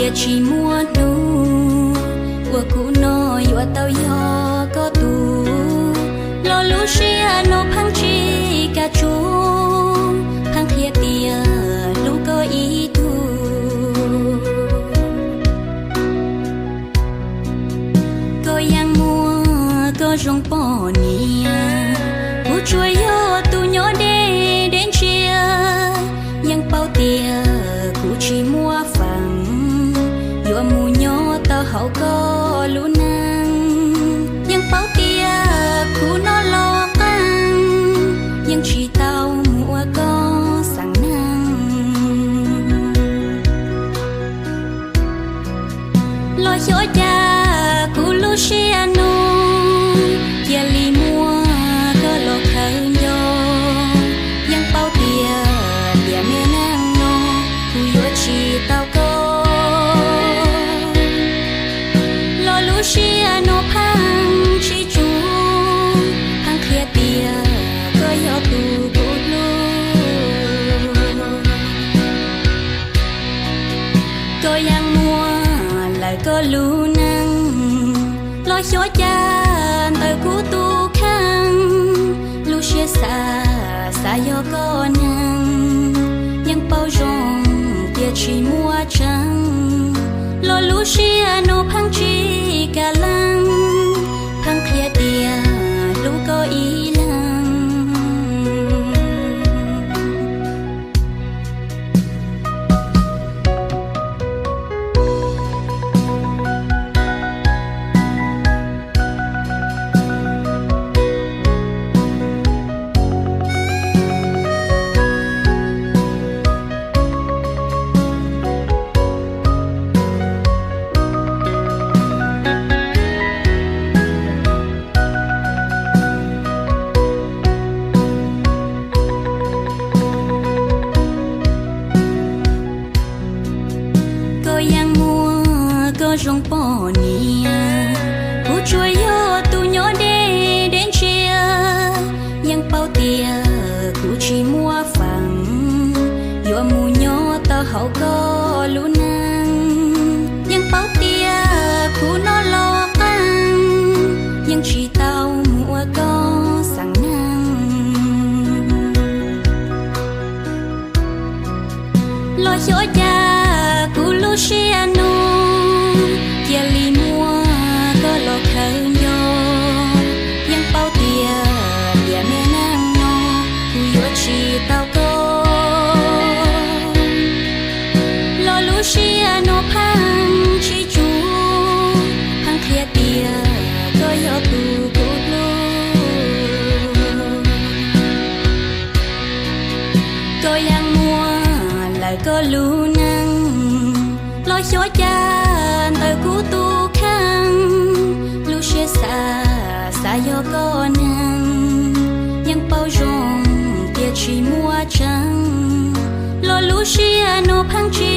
tias tsis muaj hnub uas kuv no yuav tau yog koj tus, los lub siab no pheej tsis kam tsum, pheej qhia tias hlub koj ib tug. Koj yeej muaj koj zoo poj niam, kuv tsuas yog tus nyob deb deb ntsia. Yeej paub tias kuv tsis muaj feem yuav mus nyob tau hauv koj lub neej. Yeej paub tias kuv no los qeej, yeej tsis tau mus ua koj xeem neeg. Los xyov cas kuv lub siab no cia li muaj koj los khaws nco. Yeej paub tias tiam me neej no kuv yuav tsis tau koj, los lub siab no pheej tsis tsum, pheej qhia tias koj yog tus kuv hlub. Koj yeej muaj lawm koj lub neej, los xyov cas ntawm kuv tus kheej. Lub siab xav xav yog koj neeg, yeej paub zoo tias tsis muaj tseeb, los lub siab no pheej tsis kam leej, pheej qhia tias hlub koj ib leeg. Koj yeej muaj koj zoo poj niam, kuv tsuas yog tus nyob deb deb ntsia. Yeej paub tias kuv tsis muaj feem yuav mus nyob tau hauv koj lub neej. Yeej paub tias kuv no los qeej, yeej tsis tau mus ua koj xeem neeg. Los xyov cas kuv lub siab no cia li muaj koj los khaws nco. Yeej paub tias tiam me neej no kuv yuav tsis tau koj, los lub siab no pheej tsis tsum, pheej qhia tias koj yog tus kuv hlub. Koj yeej muaj lawm koj lub neej, los xyov cas ntawm kuv tus kheej. Lub siab xav xav yog koj neeg, yeej paub zoo tias tsis muaj tseeb, los lub siab no pheej tsis